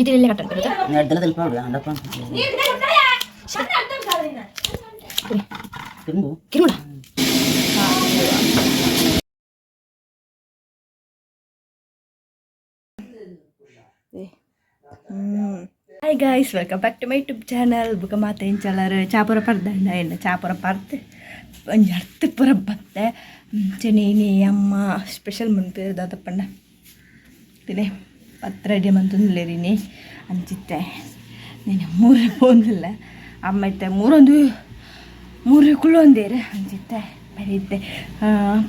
ಇದೆಲ್ಲ ಕಟ್ಟಂತ ಎಡ್ದಲ ತೆಲ್ಪಾಡು ಅಂಡಪ್ಪ ತಿಂಬು. ಕಿರುಮಣ. Hi guys, welcome back to my YouTube channel. ಬುಕ್ಕ ಮಾತ ಇಂಚಲರ್ ಚಾಪುರ ಪರ್ದಂಡ ಎನ್ನ ಚಾಪುರ ಪರ್ತ್ ಒಂಜಿ ಅರ್ಥ ಪುರ ಬತ್ತೆ ಚೆನ್ನಿ ಅಮ್ಮ ಸ್ಪೆಷಲ್ ಮನ್ಪೇರು ದಾದಪ್ಪಣ್ಣ ತಿನೆ ಪತ್ರ ಅಡಿ ಮಂತೊಂದುಲ್ಲೇರಿನಿ ಅಂಚಿತ್ತೆ ನೀನು ಮೂರೇ ಪೋಂದಿಲ್ಲ ಅಮ್ಮ ಇತ್ತೆ ಮೂರೊಂದು ಮೂರೇ ಕುಳ್ಳೊಂದೇರು ಅಂಚಿತ್ತೆ ಬರೀತೆ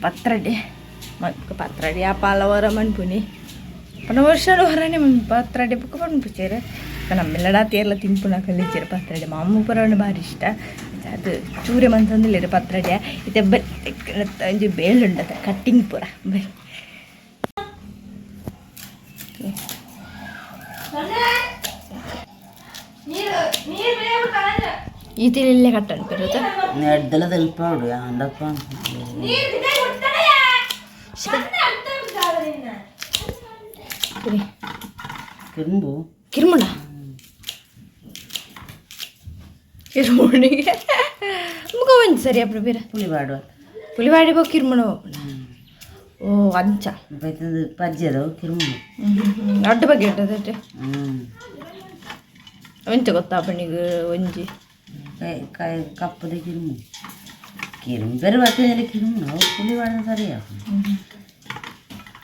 ಪತ್ರೊಡೆ ಪತ್ರೊಡೆ ಆ ಪಾಲವರ ಮನ್ಪುನಿ ಪನ ವರ್ಷ ಹೊರನೆ ಪತ್ರೊಡೆ ಬುಕ್ಕ ಪನ್ಪುಚೇರು. ನಮ್ಮೆಲ್ಲಡ ತೇರ್ಲ ತಿನ್ಪುನ ಕಲಿಚೇರು. ಪತ್ರೊಡೆ ಮಾಮೂ ಪರವಣ ಭಾರಿ ಇಷ್ಟ. ಅದು ಚೂರೆ ಮಂತೊಂದುಲ್ಲೆರ್ ಪತ್ರೊಡೆ. ಇತ್ತೆ ಬತ್ತೆ ಒಂಜಿ ಬೇಲುಂಡತ ಕಟ್ಟಿಂಗ್ ಪೂರ ಬೈ. ಈ ತಿರಿಲ್ಲೇ ಕಟ್ಟಣ ಪೆರುತ. ಎಡ್ದಲ ತೆಲ್ಪಾಡು ಅಂಡಪ್ಪ. ಕಿರುಂಬು. ಕಿರುಮುಣ ಕಿರುಮುಣಿಗೆ ಮುಗ ಒಂಜಿ ಸರಿ ಅప్పుడు ಬೇರೆ. ಪುಳಿವಾಡು. ಪುಲಿವಾಡಿ ಬೋ ಕಿರುಮುಣ ಹೋಗೋಣ. ಓ ಅಂಚ. ಬೈತಂದು ಪಜ್ಜೆದವು ಕಿರುಮು. ಅಡ್ಡ ಬಗ್ಗೆ ಉಂಟದಟ್ಟೆ. ಹ್ಞೂ. ಒಂಚ ಗೊತ್ತಾ ಪಣಿಗ್ ಒಂಜಿ. ಕಾಯಿ ಕಪ್ಪದ ಕಿರುಮು ಕಿರುಮು ಬೇರೆ ಬರ್ತದೆ. ಕಿರುಮು ಅವು ಪುಳಿವಾಡ ಸರಿಯಾ.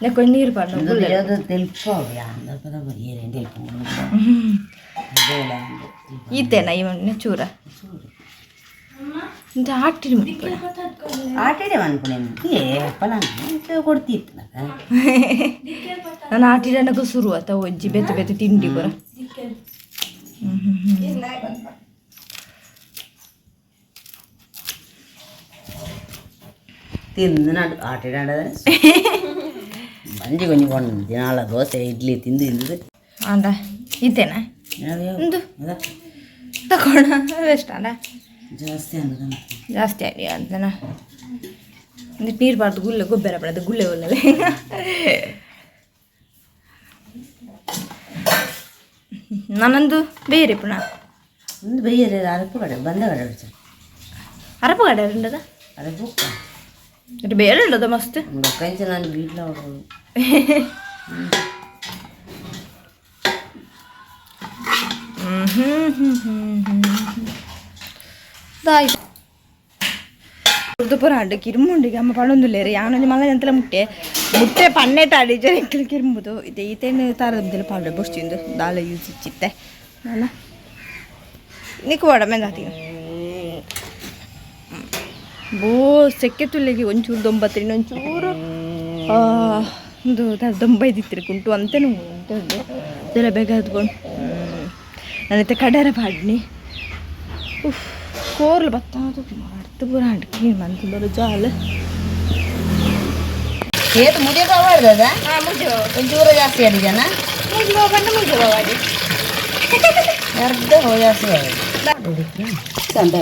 ನೆಕ್ಕೊಂಜಿ ನೀರು ಪಾಡ್ನ. ಅದು ತೆಲ್ಪಾವು ಅಂದಪ್ಪದ ಏನೇನು ತೆಲ್ಪು. ಈತೇನ ಇವನ್ನ ಚೂರ ಇಂತ ಆಟಿಡಿ ಮನ್ಪುಣ. ಆಟಿಡೆ ಮನ್ಪುಣೆ ಏಪಲ ಕೊಡ್ತಿತ್ತು. ನಾನು ಆಟಿಡನಗ ಶುರು ಆತ ಒಂಜಿ ಬೇತೆ ಬೇತೆ ತಿಂಡಿ ಪೂರ. ತಿಂದು ನಾಡು ಆಟಿಡಾಡ ಬಂಜಿ ಕೊಂಚ ಕೊಂಡು ದಿನಾಲ ದೋಸೆ ಇಡ್ಲಿ ತಿಂದು ತಿಂದು. ಅಂದ ಈತೇನ ಒಂದು ತಗೋಣ ಅದೆಷ್ಟಲ್ಲ. ಜಾಸ್ತಿ ಅಂದ್ರೆ. ಜಾಸ್ತಿ ಆಗಿ ಅಂತನ ಒಂದಿಟ್ಟು ನೀರು ಬಾರ್ದು ಗುಲ್ಲೆ ಗೊಬ್ಬರ ಬಡದು ಗುಲ್ಲೆ ಗುಲ್ಲೆ. ನಾನೊಂದು ಬೇರೆ ಪುನಃ. ಒಂದು ಬೈಯರೆ ಅರಪು ಕಡೆ ಬಂದ ಕಡೆ ಬಿಡ್ಸ. ಅರಪು ಕಡೆ ಉಂಡದ. ಅರಪು. ಇದು ಬೇರೆ ಉಂಡದ ಮಸ್ತ್. ಕಂಚ ನಾನು ವೀಟ್ಲ ಪೂರ ಅಂಡು ಕಿರುಮುಂಡಿಗೆ ಅಮ್ಮ ಪಣೊಂದುಲ್ಲೇರು ಯಾನೊಂಜಿ ಮಲ್ಲ ಎಂತಲ ಮುಟ್ಟೆ ಮುಟ್ಟೆ ಪನ್ನೆಟ ಅಡಿಜ ಎಂಕಲ್ ಕಿರುಂಬುದು ಇದೆ ಈತೇನು ತಾರದಿಲ್ಲ ಪಾಡ್ರೆ ಬೊಡ್ಚಿಂದು ದಾಲ ಯೂಸ್ ಇಚ್ಚಿತ್ತೆ ನಾನ ನಿಕ್ಕು ಬೋಡ ಮೆಂದಾತಿ ಬೋ ಸೆಕ್ಕೆ ತುಲ್ಲೆಗೆ ಒಂಚೂರು ದೊಂಬತ್ರಿ ಒಂಚೂರು ಒಂದು ದೊಂಬೈದಿತ್ತಿರಿ ಕುಂಟು ಅಂತೇನು ಅಂತ ಉಂಟು ಅದೆಲ್ಲ ಬೇಗ ಅದ್ಕೊಂಡು ನನ್ನತ್ತೆ ಕಡರ ಪಾಡ್ನಿ. ಉಫ್ ಕೋರ್ಲು ಬತ್ತ ಅರ್ಥ ಪೂರ ಅಂಡ್ ಕ್ಲೀನ್ ಮಂತಂದೊರು ಜಾಲ. ಏತು ಮುಡಿಯ ಬಾವಾಡ್ದದ ಒಂಚೂರು ಜಾಸ್ತಿ ಅಡಿಜನ. ಮುಜಿ ಬಣ್ಣ ಮುಜಿ ಬಾವಾಡಿ. ಅರ್ಧ ಜಾಸ್ತಿ ಸಂತ.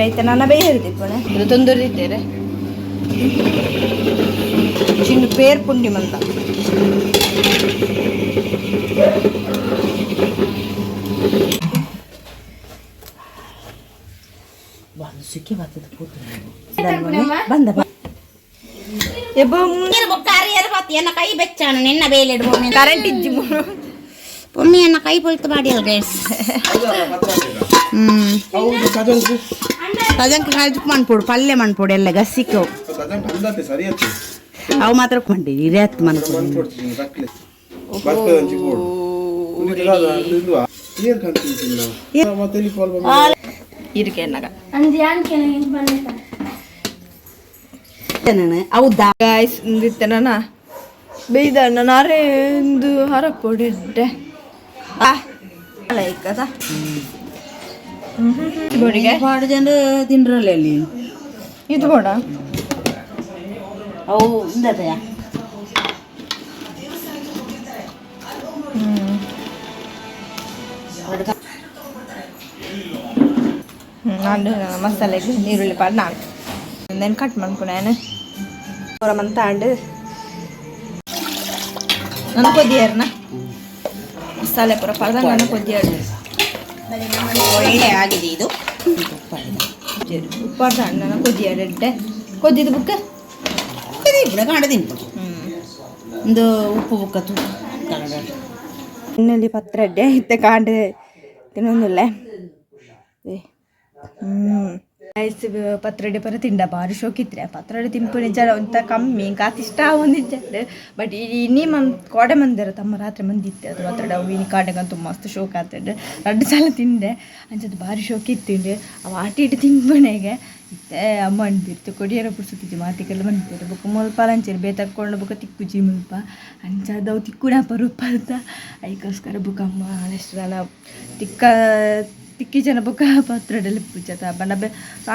ಐತೆ ನಾನು ಬೇರೆ ಪಣೆ ಇದು ತೊಂದರೆ ಇದ್ದೇನೆ ಚಿನ್ನ ಪೇರ್ ಪುಂಡಿ ಮಂತ. ಸುಕ್ಕಿ ಬರ್ತದೆ ಕೂತು ಬಂದ. ಎನ್ನ ಕೈ ಬೆಚ್ಚಾನು ನಿನ್ನ ಬೇಲೆಡು. ಕರೆಂಟ್ ಇಜ್ಜಿ. ಪೊಮ್ಮಿ ಎನ್ನ ಕೈ ಪೊಲ್ತು ಮಾಡಿ ಗೈಸ್. ಹೌದು ಕಜಂಕು. ಕಜಂಕ ಕಾಜು ಮನ್ಪೊಡು ಪಲ್ಯ ಮನ್ಪೊಡು ಎಲ್ಲ ಗಸಿಕ್ಕವು. ಕಜಂಕು ಅಂದಾತೆ ಸರಿ ಅತ್ತೆ. ಅವು ಮಾತ್ರ ಕೊಂಡಿರಿ ಇರತ್ ಮನ್ಪೊಡು. ಮನ್ಪೊಡ್ತೀನಿ ತಕ್ಲೆ ಬರ್ತದಂಚಿ ಬೋಡು ಇಂದು ಏರ್ ಕಂತೀನಿ ಮತ್ತೆ ಇಲ್ಲಿ ಕಾಲ್ ಬಂದ. ಇರಿಕೆ ಎನ್ನಗ. ಅವು ದಾ ಗಾಯ್ಸ್ ಇಂದಿತ್ತೆ ನನ್ನ ಬೇಯ್ದ ನಾರೇ ಒಂದು ಹರಪೊಡೆ ಆ ಲೈಕ್ ಅದ ಬೋಡಿಗೆ. ಪಾಡು ಜನ ತಿಂಡ್ರಲ್ಲ ಅಲ್ಲಿ. ಇದು ಬೋಡ. ಅವು ಇಂದತೆಯ. ನಾನು ಮಸಾಲೆಗ್ ನೀರುಳ್ಳಿ ಪಾಡ್ ನಾನು then cut ಮನ್ಪುನೆ ಪೂರ ಮಂತ ಆಂಡ್. ನನ ಕೊದಿಯರ್ನ ಮಸಾಲೆ ಪೂರ ಪಾಡ್ದ ನನ ಕೊದಿಯರ್. ಒಳ್ಳೆ ಆಗಿದೆ ಇದು. ಉಪ್ಪಾಡ್ದ ನನ ಕೊದಿಯರ್ ಎಡ್ಡೆ ಕೊದ್ದಿದ್ದು ಬುಕ್ಕ. ತಿನ್ಪುಣ ಕಾಂಡ ತಿನ್ಪುಣ ಒಂದು ಉಪ್ಪು ಬುಕ್ಕ ತು. ಎಣ್ಣೆಲಿ ಪತ್ರಡ್ಡೆ ಇತ್ತೆ ಕಾಂಡ್ ತಿನ್ನೊಂದುಲ್ಲೆ. ಐಸ್ ಪತ್ರೊಡೆ ಪರ ತಿಂಡ ಬಾರಿ ಶೋಕಿತ್ರೆ. ಪತ್ರೊಡೆ ತಿನ್ಪುನಿ ಜರ ಒಂತ ಕಮ್ಮಿ, ಕಾತ್ ಇಷ್ಟ ಆವೊಂದಿಜ್ಜಂಡ್. ಬಟ್ ಇನಿ ಮನ್ ಕೋಡೆ ಮಂದೆರ್ ತಮ್ಮ ರಾತ್ರಿ ಮಂದಿತ್ತೆ ಅದು ಪತ್ರೊಡೆ. ಅವು ಇನಿ ಕಾಂಡೆಗಂತೂ ಮಸ್ತ್ ಶೋಕ್ ಆತಂಡ್. ರಡ್ಡ್ ಸಲ ತಿಂಡೆ, ಅಂಚದ ಬಾರಿ ಶೋಕ್ ಇತ್ತಿಂಡ್. ಅವು ಆಟಿ ಇಟ್ಟು ತಿನ್ಪುನೆಗೆ ಇತ್ತೆ ಅಮ್ಮ ಅನ್ಪಿತ್ತು ಕೊಡಿಯರ ಪುರ್ಸೊತ್ತಿಜ್ಜಿ ಮಾತಿಕೆಲ್ಲ ಮನ್ಪೆರ್. ಬೊಕ್ಕ ಮುಲ್ಪ ಅಂಚೆನೆ ಬೇತೆ ಬೊಕ್ಕ ತಿಕ್ಕುಜಿ ಮುಲ್ಪ. ಅಂಚಾದ್ ಅವು ತಿಕ್ಕುನ ಅಪರೂಪ ಅಂತ. ಐಕೋಸ್ಕರ ಬೊಕ್ಕ ಅಮ್ಮ ಆನೆಸ್ಟ್ ದಾಲ ತಿಕ್ಕ ತಿಕ್ಕಿ ಜನ ಬೊಕ್ಕ ಪತ್ರೊಡೆ ಲೆಪ್ಪುಜ ಬಣ್ಣ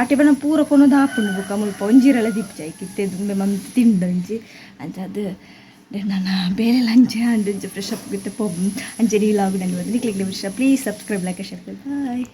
ಆಟಿ ಬಣ್ಣ ಪೂರ ಕೊನೊದು ಆಪುಂಡು. ಬೊಕ್ಕ ಮುಲ್ಪ ಒಂಜಿರಳೆ ದಿಪ್ಪುಜ. ಐಕ್ ಇತ್ತೆ ದುಂಬೆ ಮಂತ್ ತಿಂಡೊಂಜಿ. ಅಂಚಾದ್ ನನ್ನ ಬೇಲೆ ಲಂಚ್ ಆಂಡ್. ಒಂಜಿ ಫ್ರೆಶ್ ಅಪ್ ಇತ್ತೆ ಪೋಪು. ಅಂಚೆ ರೀಲ್ ಆಗುಂಡು. ನಿಕ್ಲೆಗ್ ವಿಷಯ please subscribe, like, share. Bye.